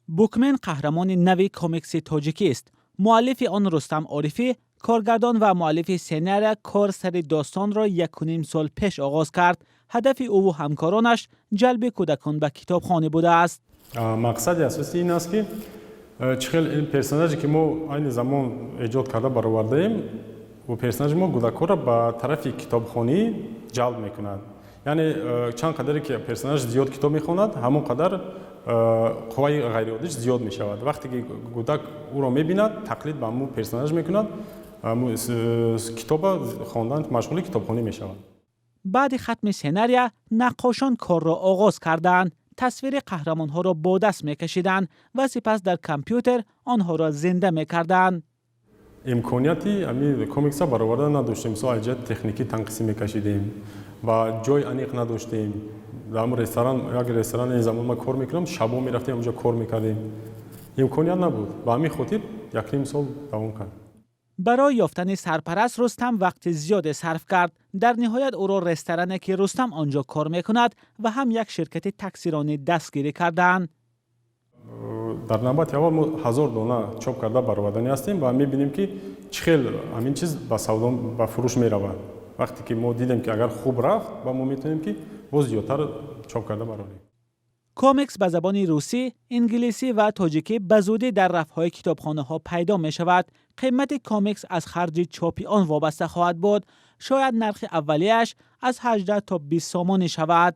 Букмен қаҳрамони нави комикси тоҷикист. Муаллифи он Рустам Орифӣ, коргардон ва муаллифи сценария, кор сари достонро 1,5 сол пеш оғоз кард. Ҳадафи ӯву ҳамкоронаш ҷалби кӯдакон ба китобхонӣ будааст. Мақсади асосӣ ин аст, ки чӣ хел ин персонаже, ки мо айни замон эҷод карда баровардаем, персонажи мо кӯдакҳоро ба тарафи китобхонӣ ҷалб мекунад. Яъне чанд қадаре ки персонаж зиёд китоб мехонад, ҳамон қадар қувваи ғайриоддиш зиёд мешавад. Вақте ки кӯдак ӯро мебинад, тақлид ба ҳамун персонаж мекунад, китоба хондан, машғули китобхонӣ мешавад. Баъди хатми сценария наққошон корро оғоз карданд. Тасвири қаҳрамонҳоро бо даст мекашиданд ва сипас дар компютер онҳоро зинда мекарданд. Имконияти ҳамин комикса бароварда надоштем. Мисол, аз ҷиҳати техникӣ танқисӣ мекашидем ва ҷои аниқ надоштем. Дар ҳамн ресторан, як ресторан ин замон ман кор мекунам, шабо мерафтем, онҷо кор мекардем, имконият набуд. Ба ҳамин хотир 1,5 сол давом кард. Барои ёфтани сарпараст Рустам вақти зиёде сарф кард. Дар ниҳоят ӯро ресторане, ки Рустам он ҷо кор мекунад, ва ҳам як ширкати таксиронӣ дастгирӣ карданд. Дар навбати аввал мо 1000 дона чоп карда бароварданӣ ҳастем ва мебинем, ки чӣ хел ҳамин чиз ба савдо, ба фурӯш меравад. Вақте ки мо дидем, ки агар хуб рафт, ба мо метавонем, ки боз зиёдтар чоп карда барорем. Комикс ба забони русӣ, инглисӣ ва тоҷикӣ ба зудӣ дар рафҳои китобхонаҳо пайдо мешавад. Қимати комикс аз харҷи чопи он вобаста хоҳад буд. Шояд нархи аввалияш аз 18 то 20 сомонӣ шавад.